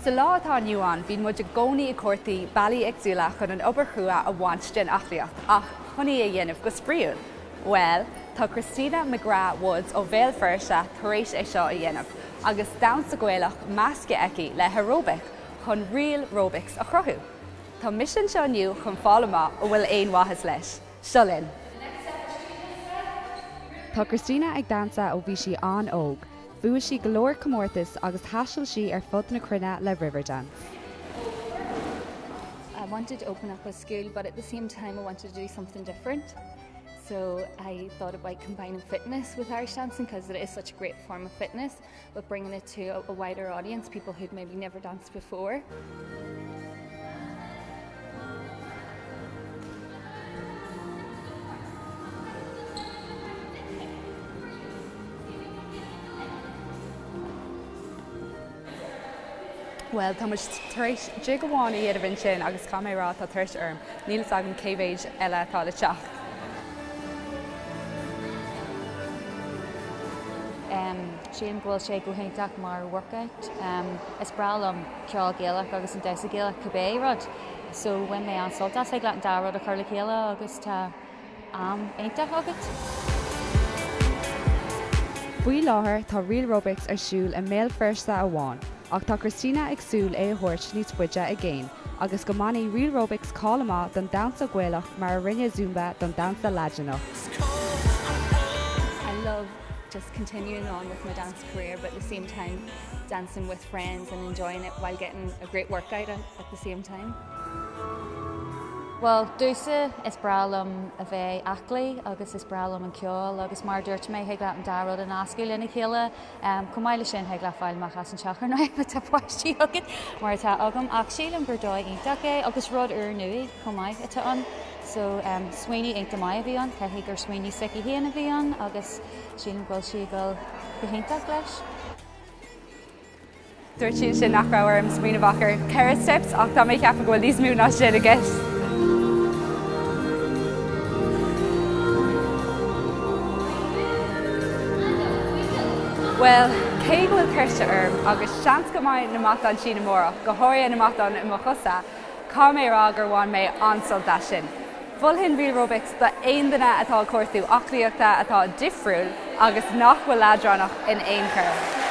Sa lá atá inniu ann, bíonn muid i gcónaí ag cuartú bealaí éagsúla chun an obair chrua a bhaint den aclaíocht ach chun í a dhéanamh go spraíúil. Bhuel, tá Christina McGrath Woods ó Bhéal Feirste tar éis é seo a dhéanamh agus damhsa Gaelach measctha aici le haeróbaic chun Realrobics a chruthú. Tá mise anseo inniu chun fáil amach an bhfuil aon mhaitheas leis. Seo linn! Tá Christina ag damhsa ó bhí sí an-óg. Bhuaigh sí go leor comórtas agus thaistil sí ar fud na cruinne le Riverdance. I wanted to open up a school but at the same time I wanted to do something different. So I thought about combining fitness with Irish dancing because it is such a great form of fitness, but bringing it to a, a wider audience, people who'd maybe never danced before. Bhuel, tá muid tar éis jig amháin a dhéanamh ansin agus caithfidh mé a rá tá tuirse orm. Níl fhios agam cé mhéid eile atá le teacht. Sílim go bhfuil sé go hiontach mar workout. Is breá liom ceol Gaelach agus an damhsa Gaelach cibé rud. So bhain mé an-sult as, thig leat an dá rud a chur le chéile agus tá am iontach agat. Faoi láthair tá Realrobics ar siúl i mBéal Feirste amháin, ach tá Christina ag súil é a thabhairt níos faide i gcéin agus go mbainfidh Realrobics cáil amach don damhsa Gaelach mar a rinne Zumba don damhsa Laidineach. I love just continuing on with my dance career but at the same time dancing with friends and enjoying it while getting a great workout at the same time. Bhuel, domhsa, is breá liom a bheith aclaí agus is breá liom an ceol agus mar a dúirt mé, thig leat an dá rud a nascadh lena chéile. Chomh maith leis sin, thig leat fáil amach as an teach ar ndóigh má tá páistí agat, mar atá agam, ach sílim gur dóigh iontach é agus rud úrnua chomh maith atá ann. So, smaoineamh iontach maith a bhí ann, caithfidh gur smaoineamh s'aici féin a bhí ann agus sílim go bhfuil sí ag dul go hiontach leis. Dúirt sí ansin nach raibh orm smaoineamh ach ar 4 steps ach tá mé ag ceapadh go bhfuil níos mó ná sin i gceist. Bhuel, cé go bhfuil tuirse orm agus seans go mbeidh na matáin sin amárach, go háirithe na matáin i mo chosa, caithfidh mé a rá gur bhain mé an-sult as sin. Mholfainn Realrobics do aon duine atá ag cuartú aclaíochta atá difriúil agus nach bhfuil leadránach in aon chor.